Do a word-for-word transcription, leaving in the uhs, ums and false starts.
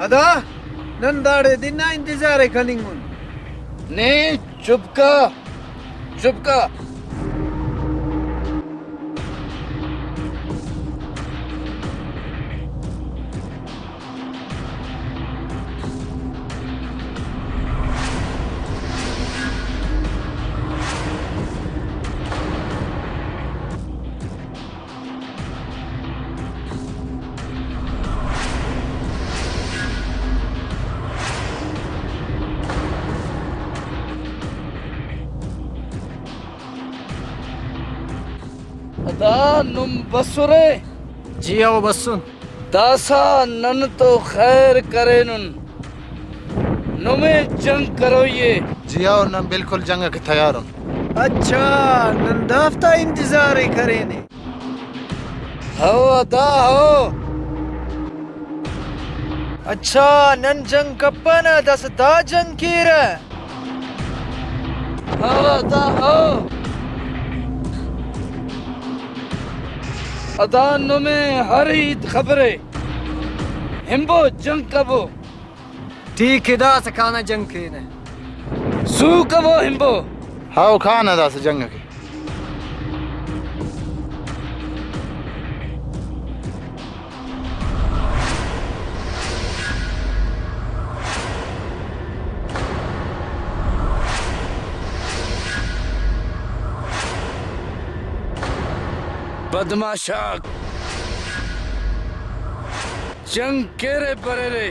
ادا، نن داڑے دن نا انتظار ءِ کننگ ان۔ نے چپ کا، چپ کا۔ ادا نم بسرے؟ جی ہو، بسن۔ داسہ نن تو خیر کرینن، نمے جنگ کروئی ءِ۔ جی ہو، نن بالکل جنگ ئکے تیار ان۔ اچھا، نن دافتا انتظار ءِ کرینے۔ ہو ادا ہو۔ اچھا، نن جنگ کپنہ، داسہ دا جنگ کیرہ۔ ہو ادا ہو۔ ادا نمے ہر ہیت خبرے۔ ہنبو جنگ کبو۔ ٹھیک ءِ، داسہ کانہ جنگ کینہ۔ زو کبو ہنبو۔ ہاو کانہ داسہ جنگ ئکے۔ بدمعاش آک، جنگ کیرے بریرے۔